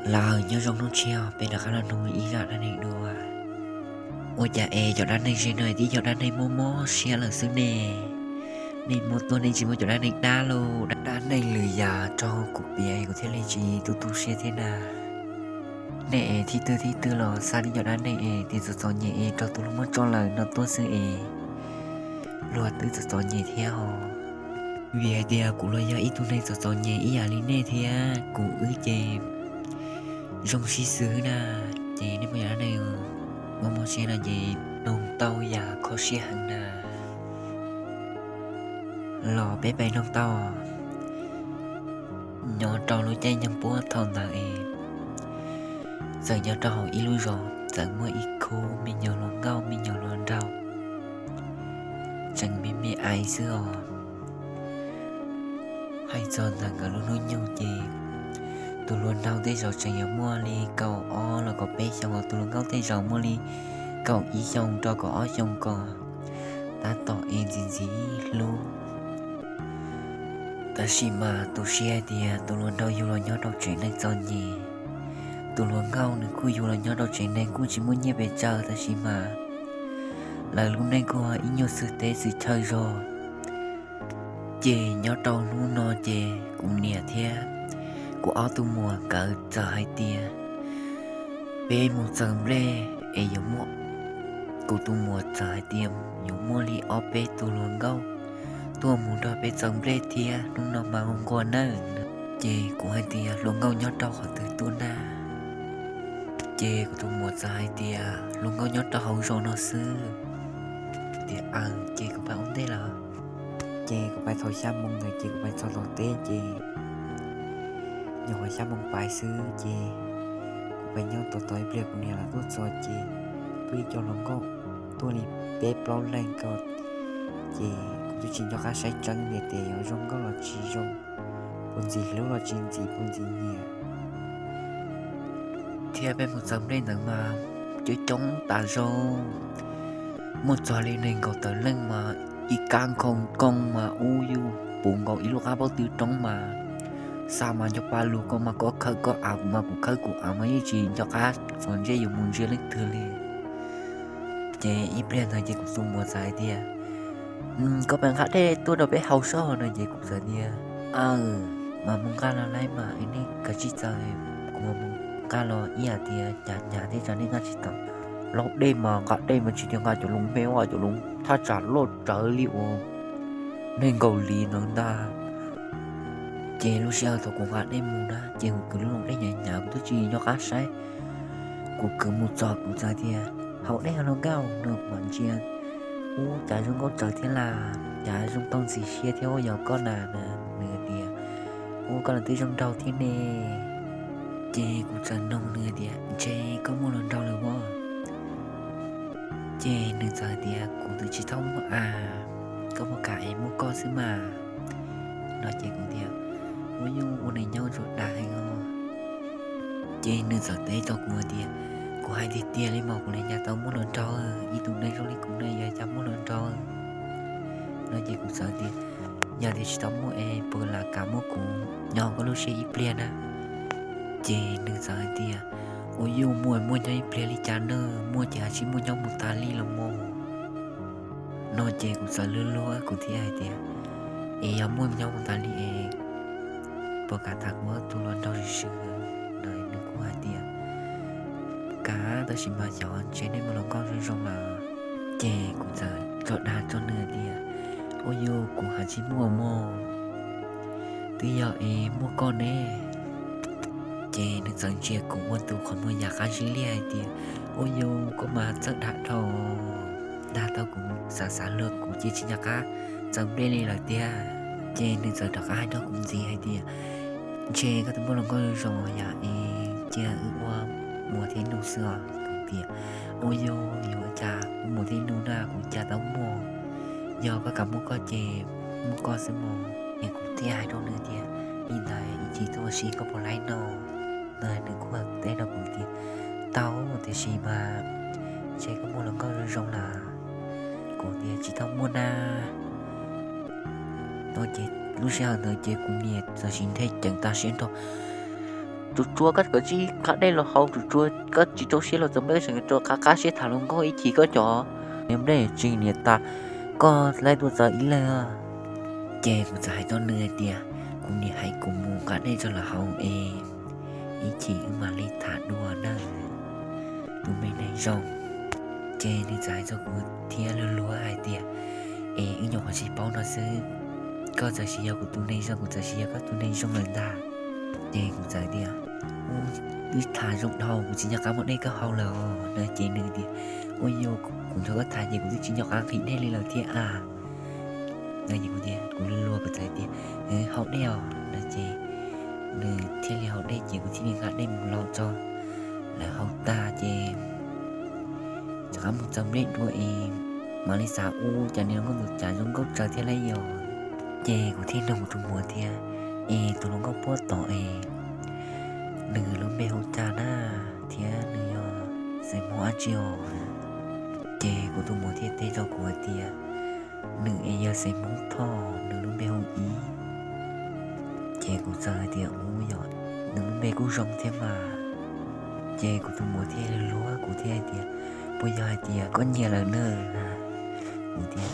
Lawm, nyob zoo hnub tshiab peb rov qab los nug ib zaj dab neeg dua. Ua cas es cov dab neeg ze no twb yog dab neeg mob mob siab lawm xwb ne? Nej muab tuaj nej tsis muab cov dab neeg dab lauj, dab neeg lwm yam rau kuv piav kuv thiaj li tsis tu tu siab thiab na. Nej es thib twg thib twg los xa li cov dab neeg es tias txom txom nyem es raug tus hluas muab tso lawm no tuaj xwb es luag twb txom txom nyem thiab os. Vim hais tias kuv los yog ib tug neeg txom txom nyem ib yam li nej thiab, kuv wb ces zoo sib xwb na. Ces nej muaj yam dab neeg mob mob siab no ces noog tau yam kho siab heev na. Los peb pais noog tau. Nyob rau lub caij nyoog puag thaum ntawd es txawm nyob rau hauv ib lub zos txawm muaj ib khub me nyuam hluas nkauj me nyuam hluas nraug tseem me me aiv xwb os. Hais txog ntawm nkawd lub hnub nyoog ces tus hluas nraug tej zaum tseem yuav muaj li kaum ob los kaum peb xyoos, tus hluas nkauj tej zaum muaj li kaum ib xyoo rau kaum ob xyoo ko, tab tom ev ntxiv ntxiv hlub. Tab sis mas tu siab hais tias tus hluas nraug yug los nyob rau tsev neeg txom nyem, tus hluas nkauj nws kuj yug los nyob rau tsev neeg kuj tsis muaj nyiaj pes tsawg, tab sis mas lawv lub neej kuj ib nyuag xwm teb xwm chaw zog. Ces nyob rau hnub no ces kuv niam thiab kuv ob tug muam nkawd txawm hais tias peb mus txaws nplej es yuav muaj, kuv tus muam txawm hais tias yuav muaj li ob peb tug hluas nkauj tuaj mus nrog peb txaws nplej thiab, hnub no mas nquag nquag nawb. Ces kuv hais tias hluas nkauj nyob rau qhov twg tuaj na? Ces kuv tus muam txawm hais tias hluas nkauj nyob rau hauv zos no xwb. Tias aws, ces kuv pais ua ntej lawm. Ces kuv pais thaum xya moo ntawd ces kuv pais txog tom teb ces nyuam qhuav xya moo pais xwb ces kuv pais nyob tos tos ib pliag kuv niam los tuaj txog ces tuaj ib co hluas nkauj tuaj li peb plaub leeg ko. Ces kuv twb tsis nco qab saib tseeb tias tes yuav zoo nkauj los tsis zoo, puas ntxim hlub los tsis ntxim, puas ntxim nyiam. Thiab peb mus txaws nplej ntawd mas coob coob tas zog, muaj txog li nees nkaum tawm leej mas ib kab nkhoos koob mas ub yuj puv nkaus ib lub qab pob tw roob mas xa mas nco pa lug, koj mas koj khawb koj av, kuv mas kuv khawb kuv av mas yeej tsis nco qab txog ntsej yuav mus ntsia leej twg li. Ces ib pliag ntawd ces kuv tus muam txawm hais tias koj pais nqa dej tuaj rau peb haus sob no ces kuv txawm tias aws, mas mus nqa los lawm mas nej kav tsij txawm, kuv mus nqa los ib yam tias hnyav hnyav thiab tsam nej nqa tsis tau. Laub dej mas nqa dej mas tsis tias nqa cov loo me ua cov loo thaj tsam loj tsawv li uas nees nkaum li ntawd ntag. Ces lub sij hawm thaum kuv nqa dej mus na ces kuv kwv lub loo dej hnyav hnyav kuv twb tsis nco qab saib. Kuv kwv mus txog kuv txawm tias haus dej hluas nkauj no mas ntsia ub cas zoo nkauj tsawv thiab las, cas zoo tau ntxim siab thiab ua yog koj na. Nws tias ub koj los twb zoo nraug thiab ne. Ces kuv txawm noog nws tias ntshe koj muaj hluas nraug lawm as? Ces nws txawm tias kuv twb tsis tau muaj as, koj puas kam es muaj koj xwb mas. No ces kuv tias ua yuj ua neej nyob tsuas dag heev os. Ces nws txawm teb rau kuv tias kuv hais tiag tiag li mas kuv li cas tau muaj hluas nraug, ib tug neeg zoo li kuv ne yuav cas muaj hluas nraug. No ces kuv txawm tias yog tias tsis tau muaj es puas lam kam muab kuv nyob koj lub siab ib pliag na. Ces nws txawm hais tias ua yuj muaj muaj nyob ib pliag li cas na, muaj ces haj tsis muaj nyob mus tas li los mas. No ces kuv txawm luag luag kuv thiaj hais tias es yog muaj nyob mus tas li es puas kam tham kuv ua tus hluas nraug swm swm? No nws kuj hais tias kam, tab sis mas xyov ntshe nej muaj hluas nkauj zoo zoo lawm. Ces kuv txawm tso dag rau nws tias ua yuj kuv haj tsis muaj mas, twb yog es muaj koj ne. Ces nws txawm ntsia kuv ua tus qhov muag yam qab zib liag hais tias ua yuj koj mas txawj dag dhau, dag tau kuv xav xav luag kuv ces tsis nco qab txaws nplej li lawm tiag. Ces nws txawm rov qab hais rau kuv ntxiv hais tias ntshe koj twb muaj hluas nkauj zoo zoo yam es cia wb ua muam thiab nus xwb os. Kuv tias ua yuj yuav cas ua muam thiab nus na, kuv cas tau muaj, yog koj kam muab koj ces muab koj xwb mas. Es kuv thiaj hais rau nws tias li ntawd ib chim tuaj ua si koj puas laib no? Ntawd nws kuj teb rau kuv tias tau, tiam sis mas ntshe koj muaj hluas nkauj zoo zoo lawm. Kuv tias tsis tau muaj na. No ces lub sij hawm ntawd ces kuv niam txawm sim nthe ceev tas siab nrho Tsuas tsuas koj kov tsib nqa dej los haus, tsuas tsuas koj tsis rau siab los txaus nplej, koj tseem rau qab qab siab tham hluas nkauj ib chim koj cov niag nplej tsis niam tas, koj laib tuaj txog ib leeg. Ces kuv txawm hais rau nws hais tias, kuv niam hais kuv mus nqa dej tso los haus es ib chim wb mam li tham dua nawb, tus me neeg zoo. Ces nws txawm hais rau kuv thiab luag luag hais tias, es wb nyuam qhuav sib paub no xwb, koj txawm sis yog kuv tus neeg zoo, kuv txawm sis yog koj tus neeg zoo lawm ntag. Ces kuv txawm tias, wb tham zoo dhau, kuv tsis nco qab muab dej koj haus lawm os. No ces nws tias, ua yog kuv nrog koj tham ces kuv twb tsis nco qab nqhis dej li lawm thiab a. No ces kuv tias, kuv luag luag kuv txawm tias, haus dej os. No ces nws thiaj li haus dej ces kuv thiaj li nqa dej mus los tso. Lawv haus tag ces rov qab mus txaus nplej dua es mam li xav ua cas niag hluas nkauj ntawd cas zoo nkauj tsawv thiab lauj yog. Ces kuv thiaj nug kuv tus muam tias, es tus hluas nkauj puag tom es nws lub npe hu cas na, thiab nws yog xeem Hmoob dab tsi os? Ces kuv tus muam thiaj teb rau kuv hais tias, nws es yog xeem Hmoob Thoj, nws lub npe hu Ib. Ces kuv txawm hais tias, ua yog, nws lub npe kuj zoo thiab mas. Ces kuv tus muam thiaj luag kuv thiab hais tias, puas yog hais tias koj nyiam lawm na? Kuv tias,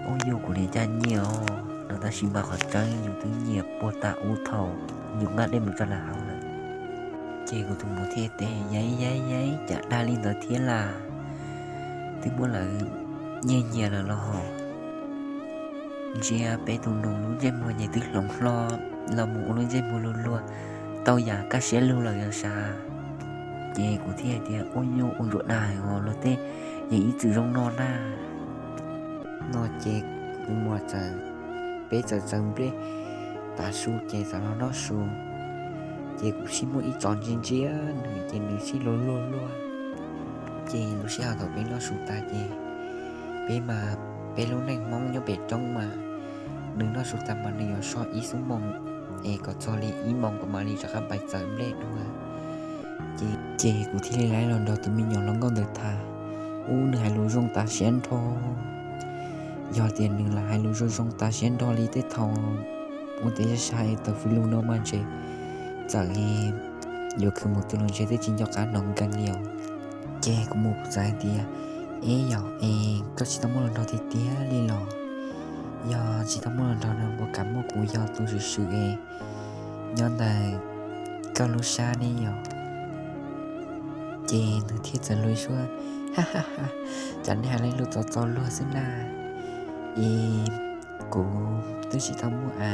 ua yog kuv li cas nyiam os no, tab sis mas qhov tseeb yus twb nyiam puag ta ub thaum yus nqa dej mus tso lawv haus lawm. Ces kuv tus muam thiaj teb, yaib yaib yaib, cas dag li ntawd thiab las? Twb muab lawv nyiag nyiag lawm los hos? Ntsia peb tus nus lub ntsej muag ces twb hloov hlo los mus ua lub ntsej muag luag luag, tau yam kaj siab lug lawm yog sav. Ces kuv thiaj hais tias, ua yog ua ntsuav dag os, luag tej yeej ib txwm zoo no na. No ces kuv tus muam txawm, peb txawm txaus nplej tav su ces txawm los noj su. Ces kuv sib muab ib txos ntsia ntsia nws ces nws sib luag luag luag. Ces lub sij hawm thaum peb noj su tas ces peb mas, peb lub neej Hmoob nyob pem roob mas, nws noj su tas mas nws yuav so ib xuab moos es kom txog li ib moos kom mam li rov qab pais txaus nplej dua. Ces kuv thiaj li laib los nrog tus me nyuam hluas nkauj ntawd tham. Ub, nws hais lus zoo tas siab nrho. Yog tias nws lam hais lus zoo zoo tas siab nrho li tej thaum ua tes sai sai tawm fws lug no mas ntshe txawm yuav khwv mus twg los ntshe twb tsis nco qab hnov nkees li os. Ces kuv mus kuv txawm hais tias, eb yom, es koj tsis tau muaj hluas nraug tiag tiag li los? Yog tsis tau muaj hluas nraug no puas kam muab kuv yog tus swm swm es nyob ntawm koj lub sab ne yom? Ces nws thiaj txawm luag suab, cas nej hais li lus txaus txaus luag xwb na. Es kuv twb tsis tau muaj a,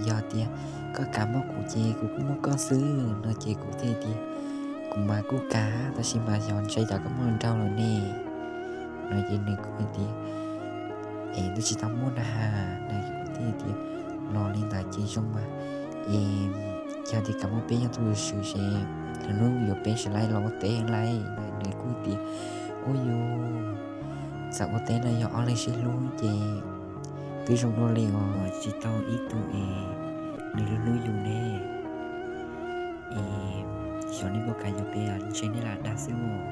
yog tias koj kam muab kuv ces kuv kuj muab koj xwb. No ces kuv thiaj tias, kuv mas kuj kam tab sis mas xyov ntshe cas koj muaj hluas nraug lawm ne. No ces nws kuj hais tias, es twb tsis tau muaj na has. No ces kuv thiaj tias, los li ntawd ces zoo mas, es yog tias kam muab peb yog tus swm ces lwm hnub yuav peb sawv daws los ua teb heev lauj. Nws kuj tias, ua yus txawm ua teb no yog ob leeg sib hlub ces twb zoo dua li os, tsis tau ib tug es nws hlub hlub yus ne. Es xyov nej puas kam yuav peb, ntshe nej lam dag xwb os.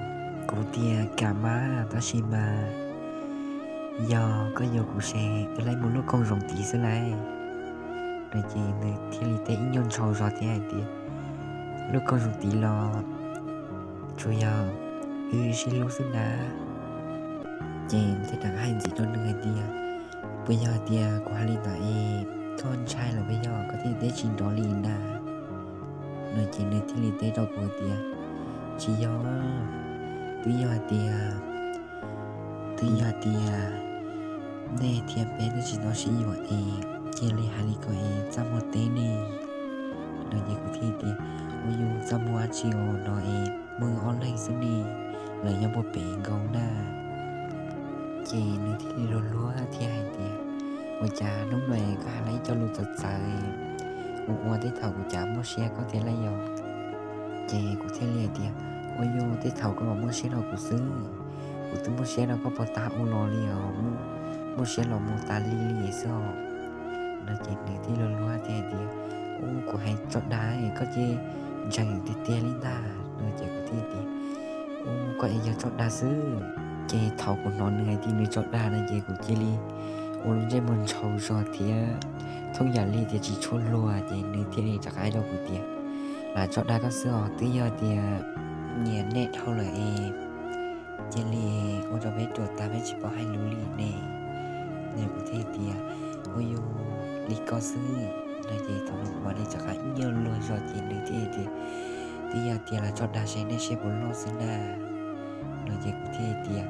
Kuv tias kam mas, tab sis mas yog koj yuav kuv ces wb laib mus luaj koog zoov tid xwb lauj. No ces nws thiaj li teb ib nyuag ntshaus zog thiab hais tias, luaj koog zoov tid los tsuas yog wb sib hlub xwb na. Ces thiaj rov hais ntxiv rau nws hais tias, puas yog hais tias kuv hais li ntawd es koj ntshai los puas yog, koj thiaj teb tsis nrov li na? No ces nws thiaj li teb rau kuv tias, tsis yog, twb yog hais tias, twb yog hais tias nej thiab peb twb tsis tau sib yuav es cia li hais li ko es txaj muag teb ne. No ces kuv thiaj tias, ua yus txaj muag dab tsi os, no es muaj ob leeg xwb ne, lawv nyob puag pem nkaus na. Ces nws thiaj li luag luag thiab hais tias, ua cas hnub no koj hais ib co lus txawv txawv, ua ua tej thaum kuv cas muaj siab koj thiab lauj yog? Ces kuv thiaj li hais tias, ua yus tej thaum koj los muaj siab rau kuv xwb, kuv twb muaj siab rau koj puag ta ub los li os, muaj siab los mus tas li li xwb os. No ces nws thiaj luag luag thiab hais tias, ub, kuv hais tso dag koj ces ntseeg tiag tiag li ntag. No ces kuv thiaj tias, ub, koj es yog tso dag xwb. Ces thaum kuv hnov nws hais tias nws tso dag no ces kuv cia li ua lub ntsej muag ntshaus zog thiab thooj yam li tias tsis tshua luag, ces nws thiaj li rov qab hais rau kuv tias, Lam tso dag koj xwb os, twb yog tias nyiam nej dhau lawm es cia li ua rau peb ruam tag peb tsis paub hais lus li ne. Ces kuv thiaj tias, ua yus li koj xwb no ces thaum no kuv mam li rov qab ib nyuag luag zog ces nws thiaj tias, twb yog tias lam tso dag seb nej seb puas loj xwb na. No ces kuv thiaj tias,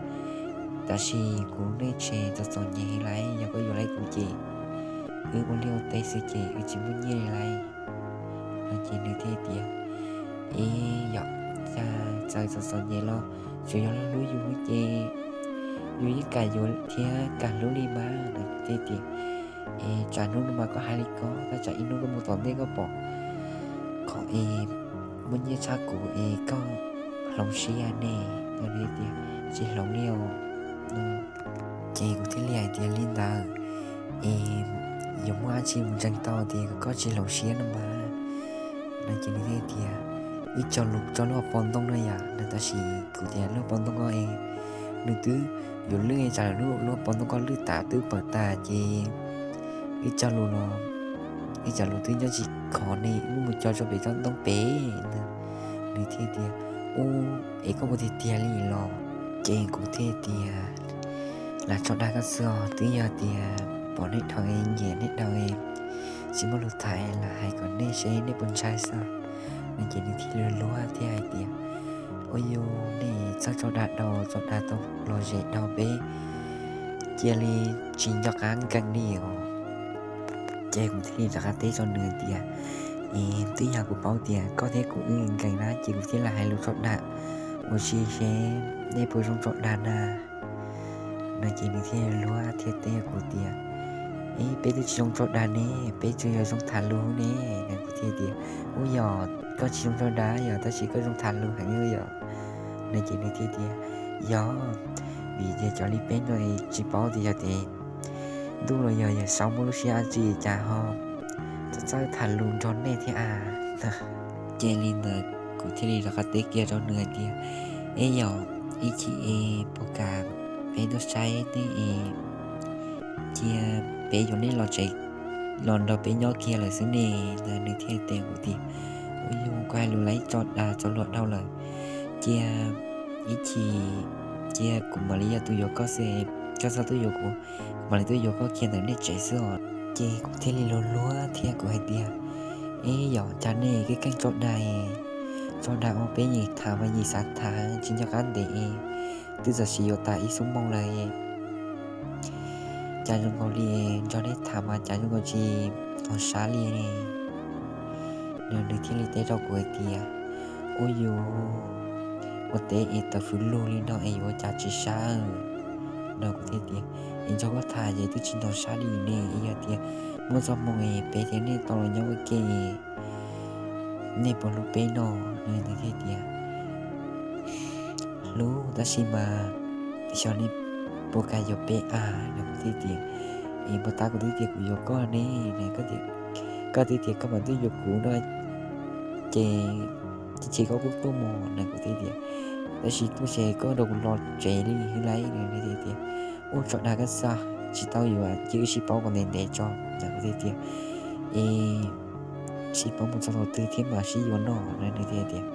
tab sis kuv lub neej tseem txom txom nyem heev lawm, yog koj yuav lawv kuv ces wb ua liaj ua teb xwb ces wb tsis muaj nyiaj li lawm. No ces nws thiaj tias, ib yam txawm txom txom nyem los tsuas yog luag hlub yus ces yus yeej kam yuav thiab kam hlub li mas. No kuv thiaj tias, es tsam hnub no mas koj hais li ko, tab tsam ib hnub koj mus tom ntej koj pom qhov es muaj nyiaj tshaj kuv es koj hloov siab ne. No nws tias, tsis hloov li os. Ces kuv thiaj li hais tias, li ntawd es yuav muaj dab tsi mus ntseeg tau tias koj tsis hloov siab no mas? No ces nws thiaj tias, wb cog lus tso lub hauv paus ntoo no yom. No tab sis kuv tias, lub hauv paus ntoo ko es nws twb yuav lwj, tsam lub hauv paus ntoo ko lwj tas twb pawv tas ces wb cog lus los wb cog lus twb nyob tsis khov ne, wb mus cog tso pem tsob ntoo pem. Nws thiaj tias, ub, es koj ua tiag tiag li los? Ces kuv thiaj tias, lam tso dag koj xwb os, twb yog tias pom nej dhau es nyiam nej dhau es tsis muaj lus tham, lam hais kom nej seb nej puas ntshai xwb. No ces nws thiaj li luag thiab hais tias, ua yus nej txawj tso dag dhau, tso dag tau lom zem dhau, peb cia li tsis nco qab nkees li os. Ces kuv thiaj li rov qab teb rau nws tias, es twb yog kuv paub tias koj thiab kuv wb nkees na ces kuv thiaj li hais lus tso dag ua si seb nej puas zoo tso dag na. No ces nws thiaj luag thiab teb kuv tias, ib, peb twb tsis zoo tso dag ne, peb tsuas yog zoo tham lus ne. No kuv thiaj tias, ub, yog koj tsis zoo tso dag yog tab sis koj zoo tham lus heev yom. No ces nws thiaj tias, yog, vim tias cov li peb no tsis paub tias yog tias ntuj los yog yawm saub muaj lub siab dab tsi cas ho txawj txawj tham lus nrog nej thiab a. Ces li ntawd kuv thiaj li rov qab teb kiag rau nws hais tias, ib, yog ib chim es puas kam peb tuaj saib nej es cia peb yuav nej los tsev los nrog peb nyob kiag lawm xwb ne. Ntawd nws thiaj teb kuv tias, ua yus koj hais lus laib tso dag tso luag dhau lawm, cia ib chim cia kuv mam li yog tus yuav koj xwb, koj txhob tuaj yuav kuv, kuv mam li tuaj yuav koj kiag ntawm nej tsev xwb os. Ces kuv thiaj li luag luag thiab kuv hais tias, ib, yog cas nej keej keej tso dag, tso dag ua peb yim tham mas yim xav tham tsis nco qab ntev, twb txog sis yuav tas ib xuab moos lawm, cas zoo nkaus li nrog nej tham mas cas zoo nkaus tsis hnov sab li ne. Nws thiaj li teb rau kuv hais tias, ua yus ua teb es tawm fwv lug li no es yuav ua cas tsis sab. No kuv thiaj tias, es nrog koj tham ces twb tsis hnov sab li ne, es yog tias muaj txoj hmoo es peb thiab nej tau los nyob ua ke, nej puas hlub peb no? No nws thiaj tias, hlub tab sis mas xyov nej puas kam yuav peb a. No kuv thiaj tias, es puag ta kuv twb tias kuv yuav koj ne, koj twb tias koj mam tuaj yuav kuv no ces cia koj kuj tuaj mus. No kuv thiaj tias, tab sis tuaj ces koj nrog kuv los tsev li hwb lauj. Nws thiaj tias, ua tso dag koj xwb, tsis tau yuav ces wb sib paub kom ntev ntev tso. No kuv thiaj tias, es sib paub mus txog thaum twg thiab mam sib yuav no? No nws thiaj tias,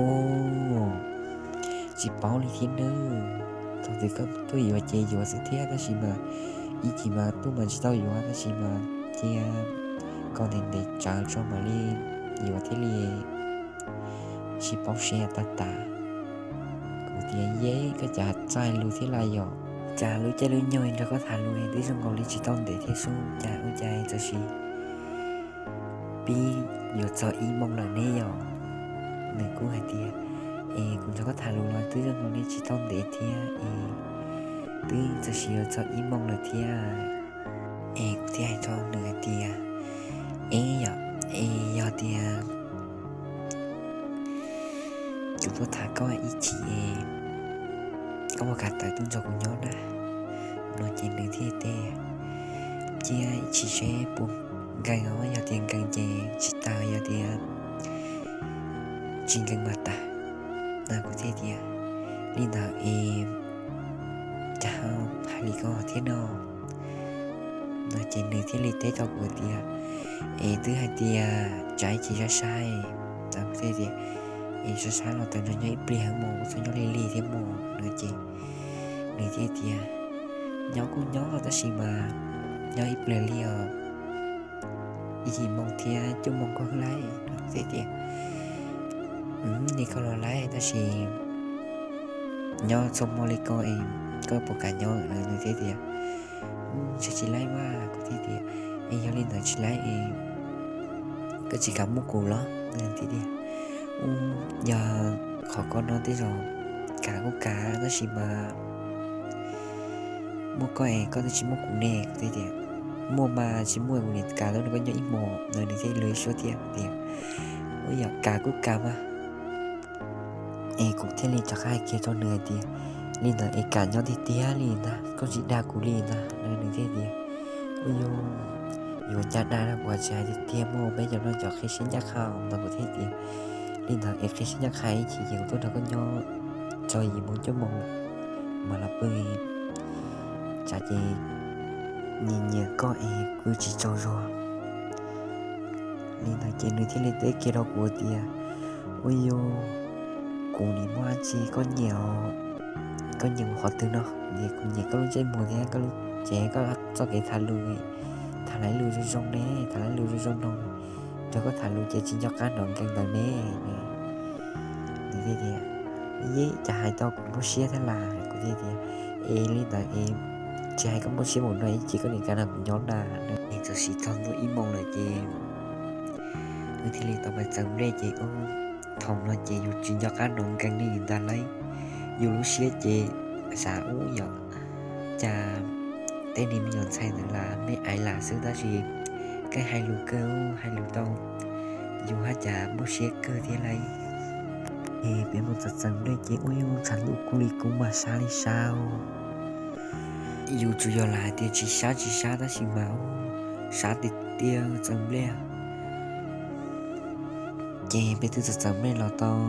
ua tsis paub li thiab nawb, thaum twg koj tuaj yuav ces yuav xwb thiab, tab sis mas ib chim mas tuaj mas tsis tau yuav, tab sis mas cia kom ntev ntev tsawv tso mam li yuav thiaj li sib paub siab tag tas. Kuv tias, yej, koj cas txawj hais lus thiab laj yom, cas lub caij lub nyoog nrog koj tham lus twb zoo nkaus li tsis tau ntev thiab sub, cas ua cas txawm sis pib yuav txog ib moos lawm ne yom? Nws kuj hais tias, es kuv nrog koj tham lus los twb zoo nkaus li tsis tau ntev thiab es twb txawm sis yuav txog ib moos lawm thiab. Es kuv thiaj hais rau nws hais tias, es yog, es yog tias kuv tuaj tham koj ib chim es koj puas kam tawm tuaj nrog kuv nyob na? No ces nws thiaj teb, cia ib chim seb puas nkees os, yog tias nkees ces tsis tawm, yog tias tsis nkees mas tawm. No kuv thiaj tias, li ntawd es cas hais li ko thiab no? No ces nws thiaj li teb rau kuv tias, es twb hais tias tsam ib chim sai sai Kuv thiaj tias, es sab sab los tau nrog nyob ib pliag mus, txhob nyob lig lig thiab mus no ces nws thiaj tias, nyob kuj nyob tab sis mas nyob ib pliag li os, ib yim moo thiab cuaj moo koj laib no. Kuv thiaj tias, nej koj los laib tab sis nyob txhua hmo li ko es koj puas kam nyob no? Nws thiaj tias, ntshe tsis laib mas. Kuv thiaj tias, es yog li ntawd tsis laib es koj tsis kam muab kuv los? Nws thiaj tias, yog qhov koj no tej zaum kam kuj kam tab sis mas muaj koj es koj twb tsis muaj kuv ne. Kuv thiaj tias, muaj mas tsis muaj kuv niam kam tau nrog koj nyob ib hmos no. Nws thiaj li suab thiab tias, ua yog kam kuj kam mas. Es kuv thiaj li rov qab hais kiag rau nws hais tias, li ntawd es kam nyob tiag tiag li ntag, koj tsis dag kuv li ntag no. Nws thiaj tias, ua yog yuav ncaj dag no kuv tsis hais tiag tiag, muaj peb cov no cov qhia siab ncaj qha mas. Kuv thiaj tias, li ntawd es qhia siab ncaj qha ib chim ces kuv tuaj nrog koj nyob txog yim moo cuaj moo mas los pw, tsam ces nyias nyias koj es pw tsis tsaug zog. Li ntawd ces nws thiaj li teb kiag rau kuv tias, ua yog kuv nim muaj dab tsi koj nyiam os, koj nyiam mus qhov twg no, kuv nyiam koj lub ntsej muag thiab koj lub cev, koj txoj kev tham lus, tham laib lus zoo zoo ne, tham laib lus zoo zoo no, nrog koj tham lus ces tsis nco qab hnov nkees ntawd ne. Nws thiaj tias, yej cas hais tau kuv muaj siab thiab las. Kuv thiaj tias, es li ntawd es tsis hais koj muaj siab mus no ib chim koj niam kam nrog kuv nyob na. Es txawm sim txog ntua ib moo lawm ces wb thiaj li tau pais txaws nplej ces ub, thaum no ces yus tsis nco qab hnov nkees li ntag lauj, yus lub siab ces xav ub yom, cas tej niag me nyuam ntxhais ntawd las me aiv lam xwb tab sis keej hais lus kawg, hais lus rau yus haj cas muaj siab kawg thiab lauj. Es peb mus txaws txaws nplej ces ua yuj tshav ntuj kub li kub mas sab li sab. Yus tsuas yog lam hais tias tsis sab tsis sab tab sis mas sab tiag tiag txaws nplej. Ces peb twb txaws txaws nplej los tau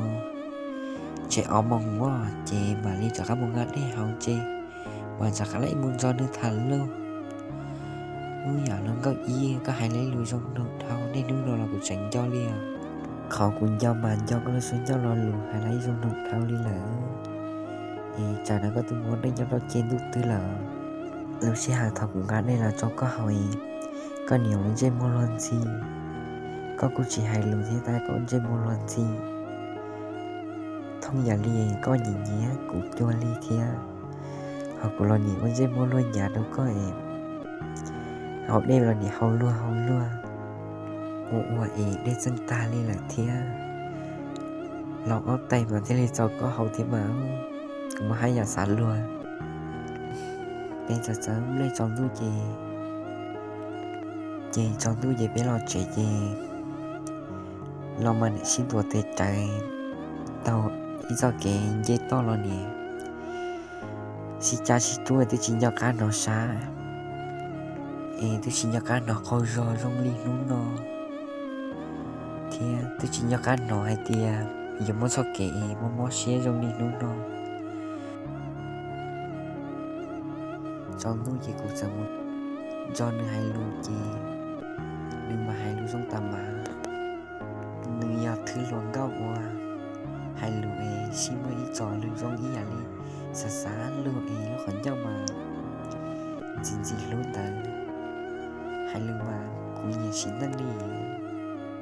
tsev ob moos ua ces mam li rov qab mus nqa dej haus ces mam rov qab los mus nrog nws tham lus. Ub, yam no nkauj ib, koj hais lus zoo nraug dhau, niaj hnub no los kuv tseem nco li os. Qhov kuv nco mas nco koj lub suab ncauj lo lus hais lus zoo nraug dhau li lawm. Es tsam no koj twb mus ua neej nyob rau ceg ntuj twg lawm? Lub sij hawm thaum kuv nqa dej los rau koj haus es koj nim ua ntsej muag luag ntxhi, koj kuj tsis hais lus thiab tab koj ua ntsej muag luag ntxhi. Thooj yam li koj nyiam nyiam kuv cuag li thiab, ho kuv los nim ua ntsej muag luag nyav rau koj es haus dej los nim haus luag haus luag, ua ua es dej txeej tag li lawm thiab. Los ob tais mas thiaj li txaus koj haus thiab mas, kuv mas haj yam xav luag. Peb txawm txawm nplej tsaus ntuj ces, ces tsaus ntuj ces peb los tsev ces los mas niam sib ntuas tes rawv tau ib txoj kev nce toj los niam sib cab sib rub twb tsis nco qab hnov sab, es twb tsis nco qab hnov qaug zog zoo li hnub no, thiab twb tsis nco qab hnov hais tias yuav muaj txoj kev es mob mob siab zoo li hnub no. Tsaus ntuj ces kuv txawm mus nrog nws hais lus ces nws mas hais lus zoo tas mas. Nws yog thwj hluas nkauj uas hais lus es sib muaj ib txoj lus zoo ib yam li xav xav luag es lub qhov ncauj mas ntxim ntxim hlub ntawd. Hais lus mas kuv nyiam sim neej li.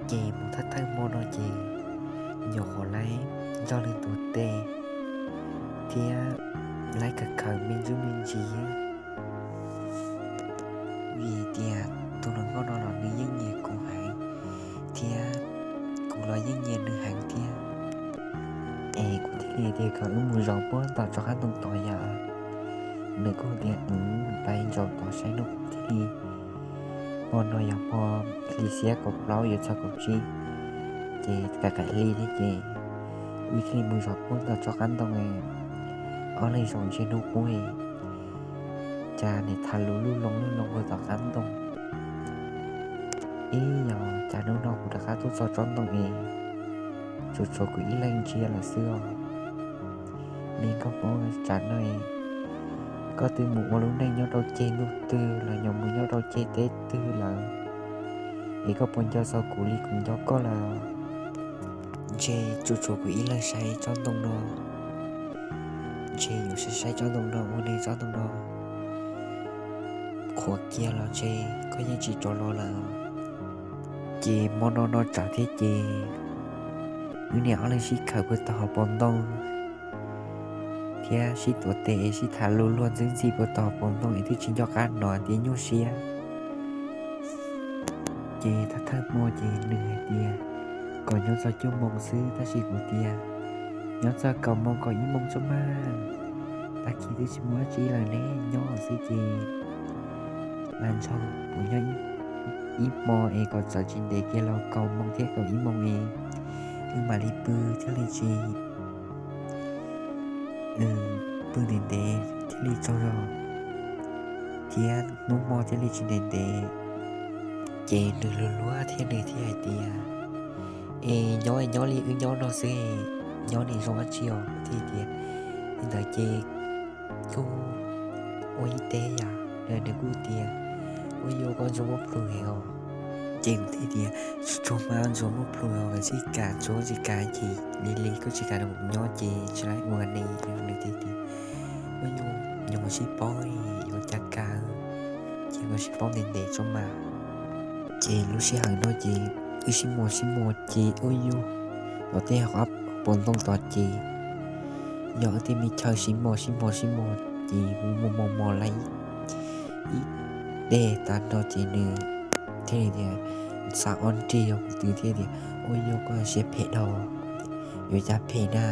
Ces mus thawj thawj hmo no ces nyuam qhuav laib nrog nws tuav tes thiab laib khaws khaws me ntsuj me ntsis, vim tias tus hluas nkauj no los nws yeej nyiam kuv heev thiab kuv los yeej nyiam nws heev thiab. Es kuv thiaj li tias kom wb mus zaum puag tom tsob qab ntoo tod yom. Nws kuj tias, pais zaum tod saib no. Kuv thiaj li, hmo no yog hmo hli xiab kaum plaub yuav txog kaum tsib, ces kaim kaim hli thiab ces wb thiaj li mus zaum puag tom tsob qab ntoo. Ob leeg zaum ntsej hnub qub, cas nim tham lus lub loo lub loo puag tom qab ntoo. Ib yog cas hnub no kuv rov qab tuaj txog tsob ntoo es tsuas tshuav kuv ib leeg ntsia lawm xwb os. Me nkauj Hmoob, tsam no es koj twb mus ua lub neej nyob rau ceg ntuj twg los yog mus nyob rau ceg teb twg lawm, es koj puas nco txog kuv li kuv nco koj lawm? Ntshe tsuas tshuav kuv ib leeg saib tsob ntoo no. Ntshe yuav saib saib tsob ntoo no ua neeg tsob ntoo no qhuav kiag los ntshe koj yeej tsis rov los lawm. Ces hmo no no tsam thiab ces wb niam ob leeg sib khawm puag tom hauv paus ntoo thiab sib tuav tes es sib tham luag luag ntxwb ntxhi puag tom hauv paus ntoo es twb tsis nco qab hnov tias nyuaj siab. Ces thawj thawj hmo ces nws hais tias kom nyob txog cuaj moo xwb, tab sis kuv tias nyob txog kaum moo kaum ib moo tso mas, tag kis twb tsis muaj dab tsi lawm ne, nyob xwb ces lam ntshaus kuv nyob ib hmo es kom txawm tsis ntev kiag los kaum moo thiab kaum ib moo es wb mam li pw thiaj li tsis pw ntev ntev thiaj li tsaug zog thiab hnub hmo thiaj li tsis ntev ntev. Ces nws luag luag thiab nws thiaj hais tias es nyob nyob li wb nyob no xwb, nyob li zoo dab tsi os? Kuv thiaj tias li ntawd ces kuj ua ib teb yom. Nws kuj tias ua yuav koj ntsuag muaj plhus heev os. Ces kuv thiaj tias tsuag tsuag mas ntsuag muaj plhus os, tsis kam tsuag tsis kam ces li li koj tsis kam rau kuv nyob ces tsis laib ua ne. Nws thiaj tias ua yuav, yuav mus sib paub yuav cas kav, ces mus sib paub ntev ntev tso mas. Ces lub sij hawm no ces wb sib mos sib mos ces ua yuav tom tej hauv paus ntoo tod ces yog wb tej me chaw sib mos sib mos sib mos ces mus mos mos lawm ib deg tag nrho ces nws thiaj li tias xav ob nrig yog kuv twb thiaj tias ua yuav koj siab phem dhau, yuav cas phem na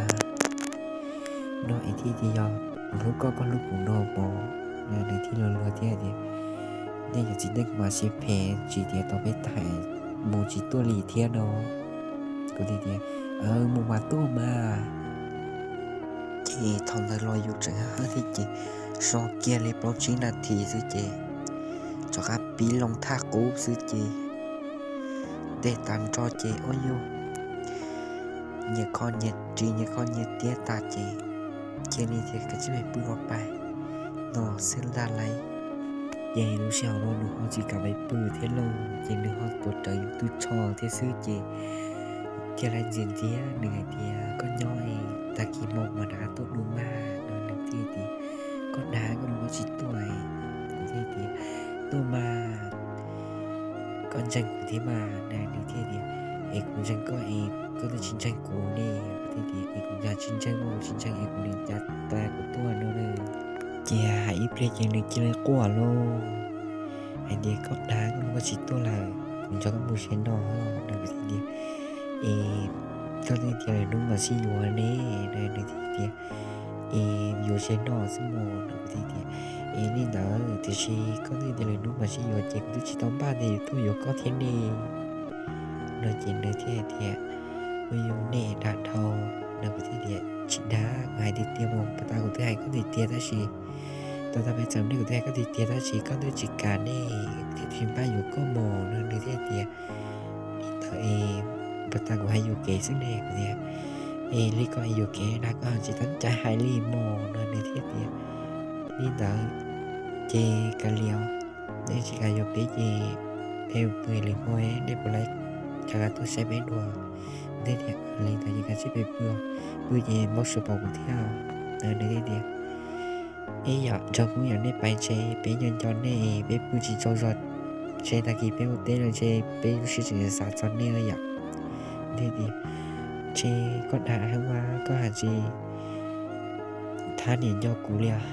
no es thiaj tias yog kuv hlub koj koj hlub kuv no pom. Nws thiaj luag luag thiab tias nej cov txiv neej mas siab phem tsis tias tau peb tham mus tsis tuaj li thiab no. Kuv thiaj tias mus mas tuaj mas. Ces thaum ntawd los yus tseem haj thiab ces so kiag li plaub tsib nas this xwb ces rov qab pib loo thaj qub xwb ces tej tag nrho ces ua yuav nyias kho nyias ris nyias kho nyias tiab tas ces cia li tias kav tsij mus pw ua pais no xwb ntag lauj. Ces lub sij hawm no nws ho tsis kam mus pw thiab lauj, ces nws ho tuav rawv yus tw tsho thiab xwb ces thiaj li ntxias ntxias nws hais tias koj nyob es tag kis hmo mas rov qab tuaj dua mas no. Nws thiaj tias koj dag koj mus koj tsis tuaj. Kuv thiaj tias tuaj mas, koj ntseeg kuv thiab mas. Nws thiaj tias es kuv ntseeg koj es koj twb tsis ntseeg kuv ne. Kuv thiaj tias es kuv yog tsis ntseeg mas kuv tsis ntseeg es kuv niam cas tas kuv tuaj no na. Ces hais ib pliag ces nws cia li quaj lauj, hais tias koj dag koj mus koj tsis tuaj lawm, kuv nrog koj mus ze noj no. Kuv thiaj tias es koj twb tias lwm hnub mam sib yuav ne. Nws thiaj tias es yuav ze noj xwb mog no. Kuv thiaj tias es li ntawd tiam sis koj twb tias lwm hnub mam sib yuav ces kuv twb tsis tau npaj tias yuav tuaj yuav koj thiab ne no. Ces nws thiaj hais tias ua yuav nej dag dhau no. Kuv thiaj tias tsis dag, kuv hais tiag tiag mas, puag ta kuv twb hais koj tiag tiag tab sis, tau tau peb txawm nej kuv twb hais koj tiag tiag tab sis koj twb tsis kam ne, kuv thiaj tsis npaj yuav koj mog no. Nws thiaj tias li ntawd es puag ta kuv hais yuam kev xwb ne. Kuv tias es li koj yuam kev na koj ho tsis tau cai hais li mog no. Nws thiaj tias li ntawd ces kav liam, nej tsis kam yuam kev ces peb pw lwm hmo nej puas laib rov qab tuaj saib peb dua. Kuv thiaj tias li ntawd ces kav tsij peb pw, pw ces npau suav pom kuv thiab. Nws thiaj tias ib yam nrog kuv yam nej pais ntshe peb nco nco nej, peb pw tsis tsaug zog, ntshe tag kis peb ua teb lawm ntshe peb lub siab tseem xav txog nej yom. Thiaj tias ntshe koj dag heev mas koj hais tsis thab niam nco kuv li os.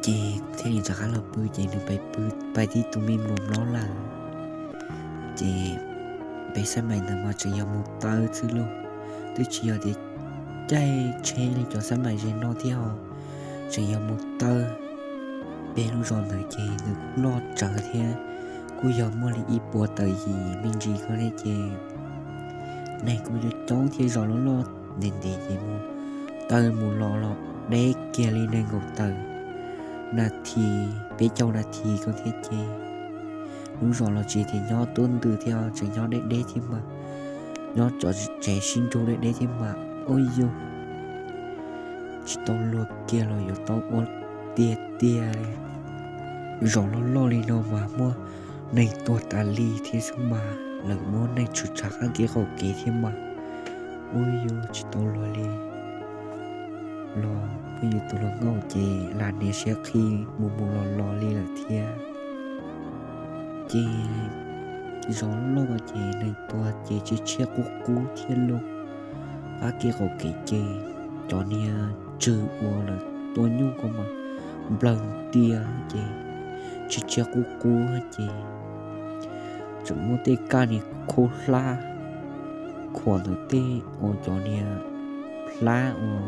Ces thiaj li rov qab los pw ces nws pais pw, pais tib tug me mlom mlob lawm. Ces peb xab mais ntawd mas tseem yog mus taw xwb lauj, twb tsis yog tias caij tsheb li cov xab mais ze no thiab os, tseem yog mus taw. Peb lub zos ntawd ces nws kuj loj tsawv thiab, kuj yog muaj li ib puas tawm yim me ntsis ko thiab ces neeg kuj coob coob thiab zos loj loj ntev ntev ces mus taw mus los los deb kiag li nees nkaum tawm nas this, peb caug nas this ko thiab ces lub zos los tsis tias nyob tuab ntws thiab, tseem nyob deb deb thiab mas, nyob tsev sib nrug deb deb thiab mas, ua yus tsis tau luag kiag los yuav tau ua tiag tiag. Zos loj loj li no mas muaj neeg tuag tas li thiab xwb mas, lawv muab neeg tshwm tsam qab kev qaum kev thiab mas, ub yus tsis tau luag li los, ub yus tus hluas nkauj ces lam niam siab qhi mus mus los los li lawm thiab. Ces zov loj ces neeg tuag ces tshiab tshiab qub qub thiab lauj. Qab kev qaum kev ces cov niag tswv uas lawv tua nyuj ko mas nplawg tiag ces tshiab tshiab qub qub ces tseem muaj tej kaj niag khaub hlab khuam ntawm tej uas cov niag hlab uas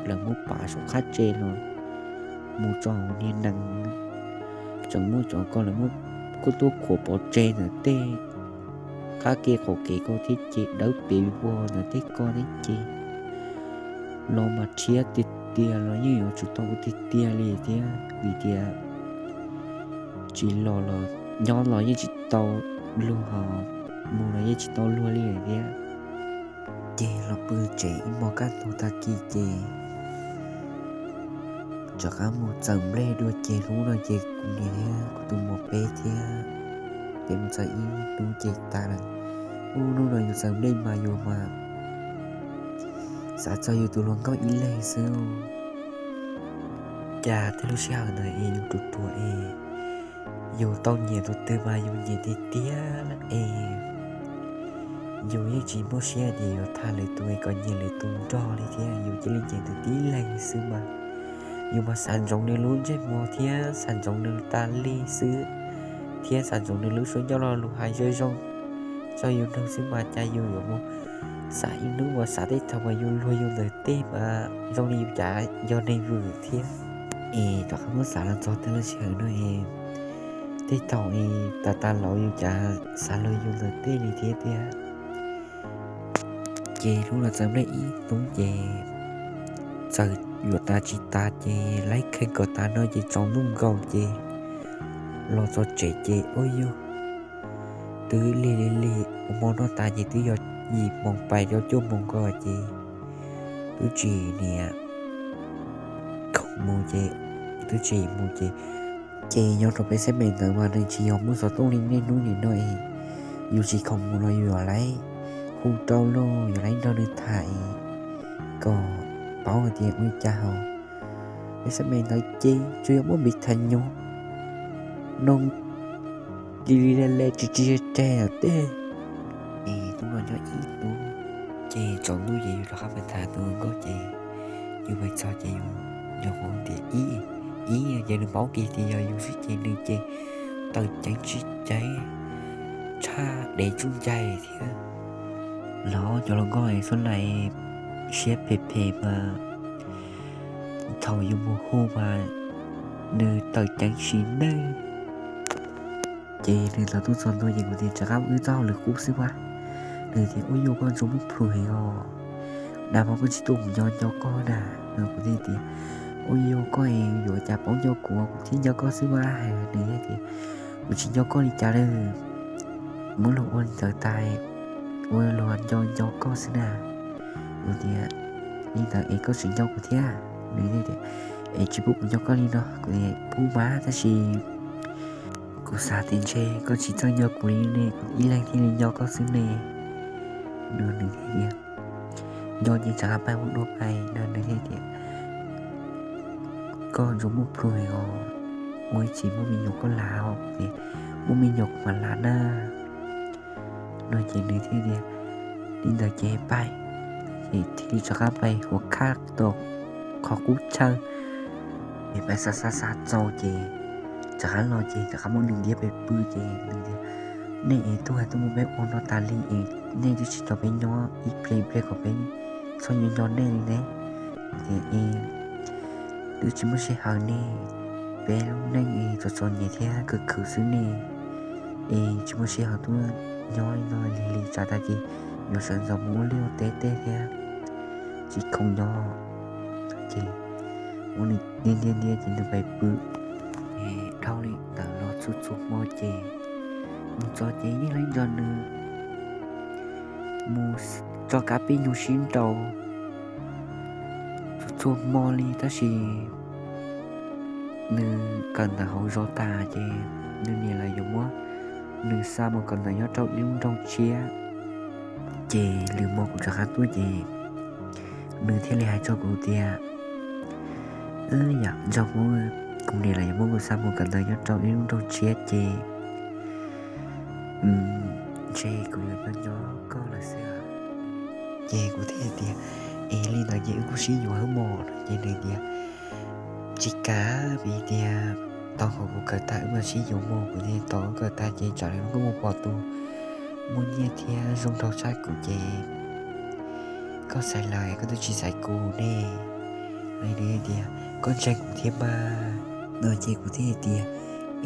lawv muab pav saum qab tsev los mus txog niag nees, tseem muaj cov ko lawv muab kuj tuaj khuam pov tseg ntawm tej qab kev qaum kev ko thiab ces dawb pes vog ntawm tej ko thiab ces los mas rhiab tiag tiag los yeej yuav tsum tau ua tiag tiag li thiab vim tias tsis los los nyob los yeej tsis tau luag, ho mus los yeej tsis tau luag li lawm thiab. Ces los pw tsev ib hmos kaj ntug tag kis ces rov qab mus txawm nplej dua ces hnub no ces kuv niam thiab kuv tus muam peb thiab peb mus txawm ib hnub ces tas lawm. Ub, hnub no yus txawm nplej mas yus mas xav txog yus tus hluas nkauj ib leeg xwb. Cas tej lub sij hawm ntawd es yus ruam ruam es yus tau nyiam tus twg mas yus nyiam tiag tiag es yus yeej tsis muaj siab tias yuav tham lwm tus es kom nyiam lwm tus nrog li thiab, yus cia li nyiam tus tib leeg xwb mas yus mas xav ntsoov nws lub ntsej muag thiab xav ntsoov nws tas li xwb, thiab xav ntsoov nws lub suab ncauj lo lus hais zoo zoo txog yus nug xwb mas cas yus yuav mus xav ib hnub uas xav tej thaum uas yus luag yus ntawm tej mas zoo li yus cas yog neeg vwm thiab. Es rov qab muab xav los txog tej lub sij hawm no es tej thaum es tas tas los yus cas xav luag yus ntawm tej li thiab tiag. Ces hnub no txawm nplej ib hnub ces txawm yuav tas tsis tas ces laib kheej kom tas no ces tsaus ntuj nkaus ces los txog tsev ces ua yug twb lig lig lig ua hmo noj tas ces twb yog yim moos pais rau cuaj moos ko ces twb tsis niam khoom mus ces twb tsis mus ces, ces nyob rau peb xab meem ntawd mas nws tsis yog muaj xov tooj li niaj hnub nim no es yus tsis khoom mus los yus yuav laib hu rau lauj, yuav laib nrog nws tham es kom paub hais tias ua li cas hos. Peb xab meem ntawd ces tsuas yog muab npiv tham nyob noo li li le le tsis tsis tseg lawm tej. Es hnub no nyob ib hnub ces tsaus ntuj ces yus rov qab pais tham tus hluas nkauj ces yus pais txog ces yus nco qab tias ib, ib ces nws paub kiag tias yog yus xwb ces nws ces tawm ceev tsis ceev tshaj dev tsuj ncaig thiab. Los cov hluas nkauj es suab lais siab phem phem mas thaum yus mus hu mas nws tawm ceev sim neej. Ces nws txog tuaj txog ntua ces kuv tias rov qab wb txoj hauj lwm qub xwb mas. Nws tias ua yog koj ntsuag muaj plhus heev os, dag hmo koj tsis tuaj kuv nco nco koj na. Kuv thiaj tias ua yog koj es yuav cas paub nco kuv, kuv thiaj nco koj xwb mas. Nws tias kuv tsis nco koj li cas lawm, muab luag ua li ntawd tas ua luag nco nco koj xwb na. Kuv tias li ntawd es koj tseem nco kuv thiab? Nws tias es tsis pub kuv nco koj li no. Kuv tias pub mas tab sis kuv xav tias ntshe koj tsis txawj nco kuv li ne, kuv ib leeg thiaj li nco koj xwb ne. Nws, nws thiaj tias nco ces tsam qab pais ua dua pais no. Nws thiaj tias koj ntsuag muaj plhus os, ua ib txhis muaj me nyuam koj lav os. Kuv tias muaj me nyuam kuv mam lav na. No ces nws thiaj tias li ntawd ces pais, ces thiaj li rov qab pais huam khab tom qhov qub chaw. Ces pais xa xa xa txaus ces rov qab los ces rov qab muab nws ntiab pais pw ces nws tias nej es tuaj tuaj mus peb ua no tas li es nej twb tsis nrog peb nyob ib pliag ib pliag kom peb txhob nco nco nej li ne. Tias es twb tsis muaj sij hawm ne, peb lub neej es txom txom nyem thiab khwv khwv xwb ne, es tsis muaj sij hawm tuaj nyob li no lig lig tsam tag kis yuav sawv ntxov mus ua liaj ua teb tej thiab tsis khoom nyob. Ces ua nws ntiab ntiab ntiab ces nws pais pw. Dhau li ntawd los txhua txhua hmo ces mus txog ces yeej laib nrog nws mus tso kab pib nyuj sib nraus txhua txhua hmo li tab sis nws kawm ntawv hauv zos tas ces nws niam lawv yuav muab nws xa mus kawm ntawv nyob rau ib lub nroog tshiab. Ces lwm hmo kuv rov qab tuaj ces nws thiaj li hais rau kuv tias, yam ntsog kuv, kuv niam lawv yuav muab kuv xa mus kawm ntawv nyob rau ib lub nroog tshiab ces ntshe kuv yuav nyob nyob koj lawm xwb. Ces kuv thiaj tias, es li ntawd ces wb kuj sib yuav hwb mos. Ces nws tias, tsis kav, vim tias tau hauv kuv kawm tag wb mam sib yuav mog. Kuv tias, tau kawm tag ces tsam lawv kuj mus pom tus muaj nyiaj thiab zoo nraug tshaj kuv ces koj xaiv lawv koj twb tsis xaiv kuv ne. Nws tias, koj ntseeg kuv thiab mas. No ces kuv thiaj tias,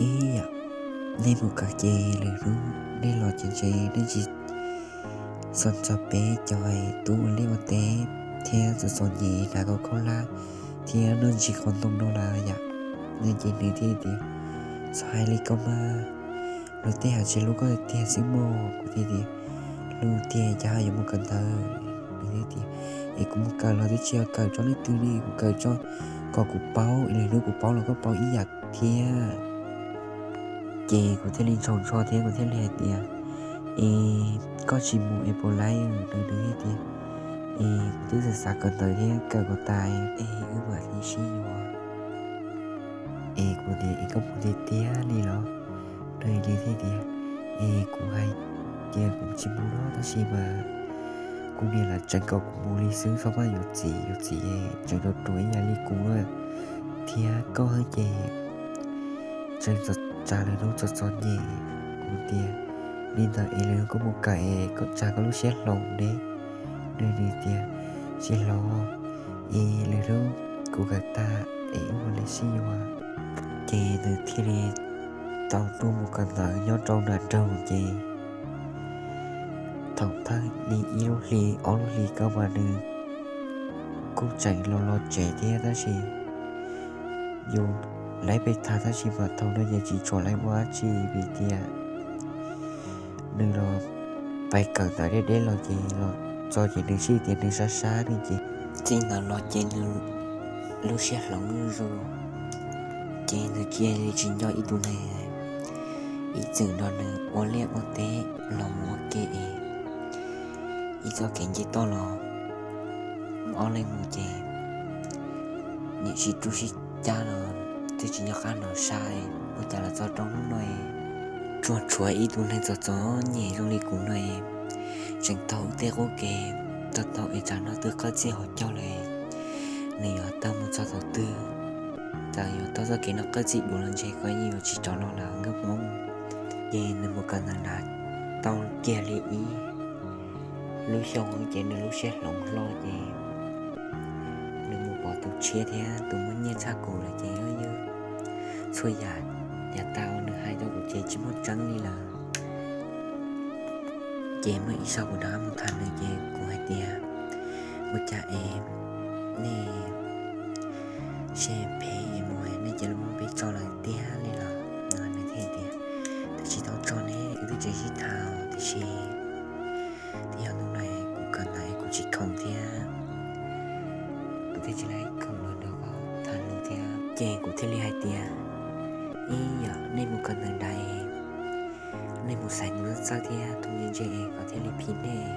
ib yam, nej mus kawm ces lwm hnub nej los ces ntshe nej tsis txog txog peb cov tub ua liaj ua teb thiab txom txom nyem hnav kaus khaub hlab thiab noj ntsis qos ntoo no lawm yom. No ces nws thiaj tias, txhob hais li koj mas, luag tej hais tsis hlub koj tiag xwb mog. Kuv thiaj tias, hlub tiag, cas ho yuav mus kawm ntawv? Nws thiaj tias, es kuv mus kawm los twb tsis yog kawm tso leej twg li, kuv kawm tso kom kuv paub, lwm hnub kuv paub los koj paub ib yam thiab. Ces kuv thiaj li ntsaug ntsho thiab kuv thiaj li hais tias, es koj tsis mus es puas laib? Nws thiaj tias, es kuv twb xav xav kawm ntawv thiab kawm kom tas es wb mam li sib yuav. Es kuv tias, es koj mus tiag tiag li los? Nws thiaj tias, es kuv hais tias kuv tsis mus no tab sis mas kuv niam lawv tseem kom kuv mus li xwb, txhob pab yuav txiv, yuav txiv tseem ruam ruam ib yam li kuv thiab koj ces tseem tsa lwm hnub txom txom nyem. Kuv tias, li ntawd es lwm hnub koj mus kawm es koj tsa koj lub siab hloov ne. Nws tias, tsis hloov, es lwm hnub kuv kawm tag es wb mam li sib yuav. Ces nws thiaj li tau tuaj mus kawm ntawv nyob rau nram nroog ces thaum thawj li ib lub hli ob lub hli ko mas nws kuj tseem los los tsev thiab tab sis yus laib peb tag tab sis mas thaum no ces tsis tshua laib ua dab tsi vim tias nws los pais kawm ntawv deb deb los ces los txog ces nws sij tias nws sab sab nws ces txij ntawd los ces nws lub siab hloov zuj zus ces nws cia li tsis nco ib tug neeg ib txwm nrog nws ua liaj ua teb los mus ua ke es ib txoj kev nce toj los ob leeg mus ces niam sib rub sib cab los twb tsis nco qab nrog sai ua cas los txog rau hnub no es tsuas tshuav ib tug neeg txom txom nyem zoo li kuv no es tseem taug tej qub kev tau tau es tsam no twb qawb txij hauv caug lawm, nws yuav tawg mus txog thaum twg, txawm yuav taug txoj kev no qawb txij dua los ntshe koj yeej yuav tsis rov los lawm nkauj Hmoob. Ces nws mus kawm ntawv nrad tau kiag li ib lub xyoo ces nws lub siab hloov hlo ces nws mus pom tus tshiab thiab tus muaj nyiaj tshaj kuv lawm ces yog txhua yam yav tag nws hais rau kuv ces tsis muaj tseeb li lawm. Ces muaj ib zaug kuv rov qab mus tham nws ces kuv hais tias, ua cas es nej sib phem es mus nej cia li muab peb tso lawm tiag li los? No nws thiaj tias, twb tsis tau tso ne, wb twb tseem sib tham tiam sis twb yog hnub no kuv kawm ntawv kuv tsis khoom thiab, kuv thiaj tsis laib khoom los nrog koj tham lus thiab. Ces kuv thiaj li hais tias, ib yam nej mus kawm ntawv nrad es nej mus xaiv tus txawj txawj thiab tus ntse ntse es kom thiaj li phim nej.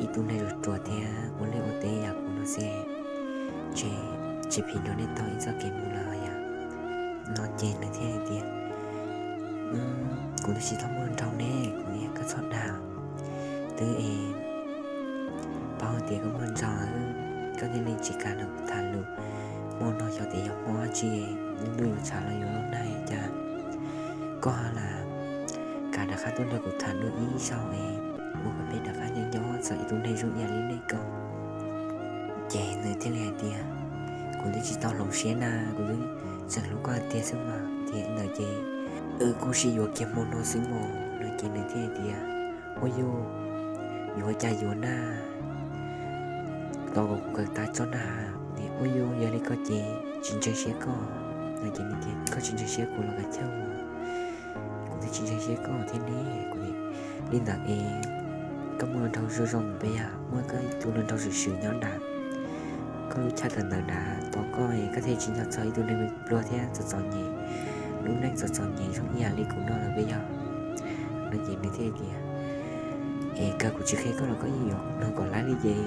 Ib tug neeg ruam ruam thiab ua liaj ua teb yam kuv no xwb ntshe tsis phim nrog nej taug ib txoj kev mus lawm yom. No ces nws thiaj hais tias, kuv twb tsis tau muaj nraug ne, kuv niam koj txhob dag, twb es paub tias koj muaj nraug, koj thiaj li tsis kam nrog kuv tham lus. Hmo no xyov tias yog hmo dab tsi, lub ntuj yuav tshav los yuav luag nag cas, koj ho lam kam rov qab tuaj nrog kuv tham dua ib zaug es ua kom peb rov qab nyob nyob txog ib tug neeg zoo ib yam li nej ko. Ces nws thiaj li hais tias, kuv twb tsis tau hloov siab na, kuv twb tseem hlub koj tiag xwb mas. Tias ntawd ces wb kuj sib yuav kiag hmo no xwb mog. No ces nws thiaj hais tias, ua yus, yuav cas yuav na, tos kom kuv kawm tas tso na. Ua yus, yog li koj ces tsis ntseeg siab koj. No ces nws tias, koj tsis ntseeg siab kuv los kav chawj, kuv twb tsis ntseeg siab koj thiab ne. Kuv tias, li ntawd es koj muaj hluas nraug zoo zoo peb yog muaj koj ib tug hluas nraug swm swm nyob nram koj lub chaw kawm ntawv nrad tos koj es koj thiaj tsis nco txog ib tug neeg pluag thiab txom txom nyem, lub neej txom txom nyem zoo ib yam li kuv no lawm peb yog. No ces nws thiaj tias, Es kawg kuv tsis qhia koj los koj yeej yuav nug kom laib li ces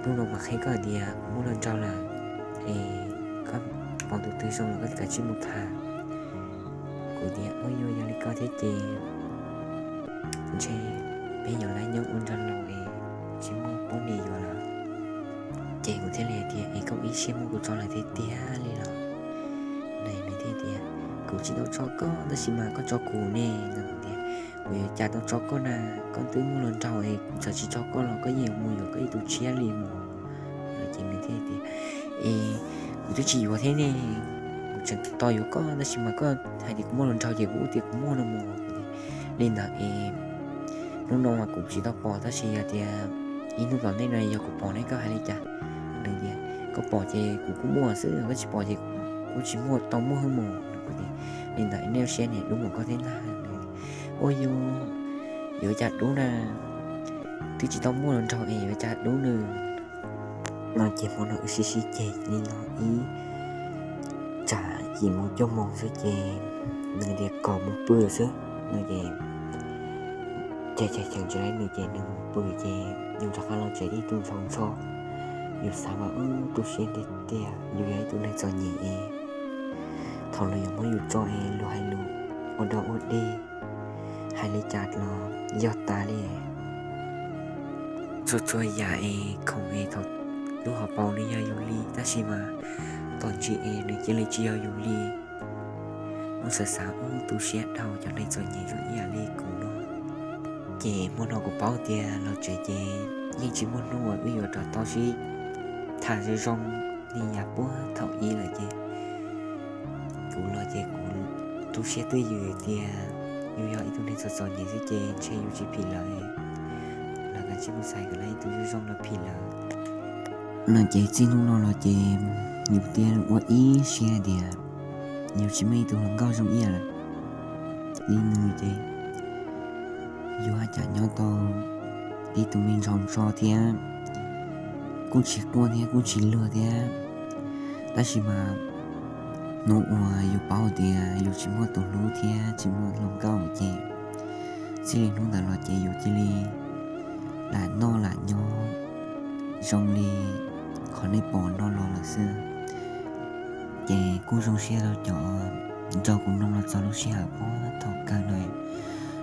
hnub no mas qhia koj hais tias kuv muaj hluas nraug lawm, es koj pom tus twg zoo los koj kav tsij mus tham. Kuv tias, Ua, yog li ko thiab ces ntshe peb yuav lawv nyob ua nraug laus es tsis muaj poj niam yuav lawm. Ces kuv thiaj li hais tias, Es koj ib siab muab kuv tso lawm tiag tiag li los? Nws thiaj tias, Kuv tsis tau tso koj tab sis mas koj tso kuv ne. Kuv tias, Kuv yuav cas tau tso koj na, koj twb muaj hluas nraug es kuv txawm tsis tso koj los koj yeej yuav mus yuav koj ib tug tshiab li mus. Ces nws thiaj tias, Es kuv twb tsis yuav thiab ne, kuv tseem tos yuav koj tab sis mas koj hais tias kuv muaj hluas nraug ces kuv ua tias kuv muaj no mus. Li ntawd es hnub no mas kuv tsis tau pom tab sis yog tias ib hnub tom ntej no yog kuv pom ne koj hais li cas? Nws tias, Koj pom ces kuv kuj muaj xwb, koj tsis pom ces kuv tsis muaj tau muaj hwb mus. Li ntawd nej ua siab niam dub mus koj thiab ntag. Ua, yuav cas dub na, twb tsis tau muaj hluas nraug es yuav cas dub nws. No ces hmo no wb sib sib ceg li no ib tsam yim moo cuaj moo xwb ces nws tias kom mus pw xwb no ces ceg ceg cheem tsis laib nws ces nws mus pw ces yus rov qab los tsev ib tug ntshaus ntsho. Yus xav mas wb tu siab tiag tiag, yus yog ib tug neeg txom nyem es thaum luag yuav muab yus tso es luag hais lus ua dog ua dig, hais li cas los yog tas li. Txhua txhua yam es khoom es thaum lub hauv paus nws yog yus li tab sis mas tom ntsis es nws cia li tsis yog yus li. Muab xav xav wb tu siab dhau cov neeg txom nyem zoo ib yam li kuv no. Ces hmo no kuv paub tias los tsev ces yeej tsis muaj hnub uas wb yuav rov tau sib tham zoo zoo li yav puag thaum ub lawm ces kuv los ces kuv tu siab twj ywm tias yus yog ib tug neeg txom txom nyem xwb ces ntshe yus tsis phim lawv, lawv kav tsij mus xaiv kom lawv ib tug zoo zoo los phim lawv. No ces txij hnub no los ces yus thiaj ua ib siab tias yus tsis muaj ib tug hluas nkauj zoo ib yam li nws ces yus haj yam nyob tau ib tug me ntshaus ntsho thiab kuj tsis quaj thiab kuj tsis luag thiab. Tab sis mas hnub uas yus paub tias yus tsis muaj tus hlub thiab tsis muaj hluas nkauj ces txij li hnub ntawd los ces yus cia li lam noj lam nyob zoo li qhov nej pom no los lawm xwb. Ces kuj zoo siab rau cov nrog kuv mloog los txog lub sij hawm puag thaum kawg no,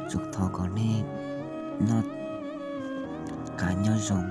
tsuas thov kom nej noj qab nyob zoo,